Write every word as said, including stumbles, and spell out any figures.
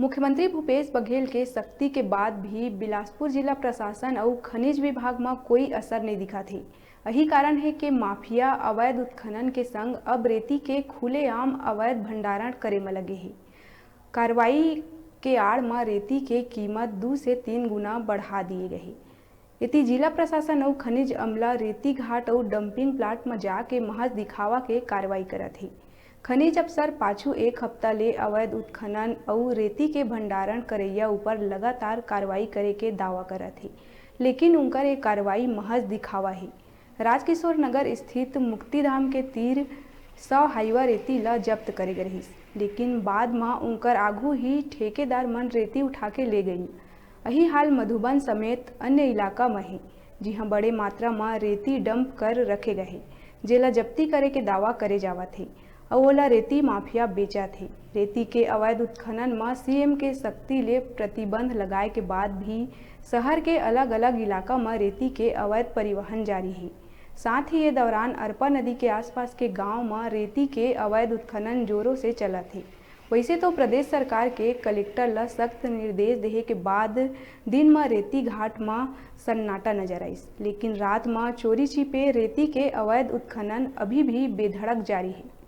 मुख्यमंत्री भूपेश बघेल के सख्ती के बाद भी बिलासपुर जिला प्रशासन अउ खनिज विभाग म कोई असर नइ दिखत हे। यही कारण हे कि माफिया अवैध उत्खनन के संग अब रेती के खुलेआम अवैध भंडारण करे म लगे हे। कार्रवाई के आड़ म रेती के कीमत दू से तीन गुना बढ़ा दिए गए हे। एती जिला प्रशासन अउ खनिज अमला रेती घाट अउ डंपिंग प्लांट म जाके महज दिखावा के कार्रवाई करत हे। खनिज अफसर पाछू एक हफ्ता ले अवैध उत्खनन अउ रेती के भंडारण करइया ऊपर लगातार कार्रवाई करे के दावा करत हे, लेकिन उनकर ये कार्रवाई महज दिखावा हे। राजकिशोर नगर स्थित मुक्तिधाम के तीर सौ हाइवा रेती ल जब्त करे गे रहिस, लेकिन बाद म उनकर आघू ही ठेकेदार मन रेती उठा के ले गइन। यही हाल मधुबन समेत अन्य इलाका म हे, जिहां बड़े मात्रा म रेती डंप कर रखे गए हे, जेला जब्ती करे के दावा करे जावत हे, अउ ओला रेती माफिया बेचत हे। रेती के अवैध उत्खनन म सीएम के सख्ती ले प्रतिबंध लगाए के बाद भी शहर के अलग-अलग इलाका म रेती के अवैध परिवहन जारी हे। साथ ही ये दौरान अरपा नदी के आसपास के गांव म रेती के अवैध उत्खनन जोरों से चलत हे। वैसे तो प्रदेश सरकार के कलेक्टर ल सख्त निर्देश देहे के बाद दिन म रेती घाट म सन्नाटा नजर आइस, लेकिन रात म चोरी छिपे रेती के अवैध उत्खनन अभी भी बेधड़क जारी हे।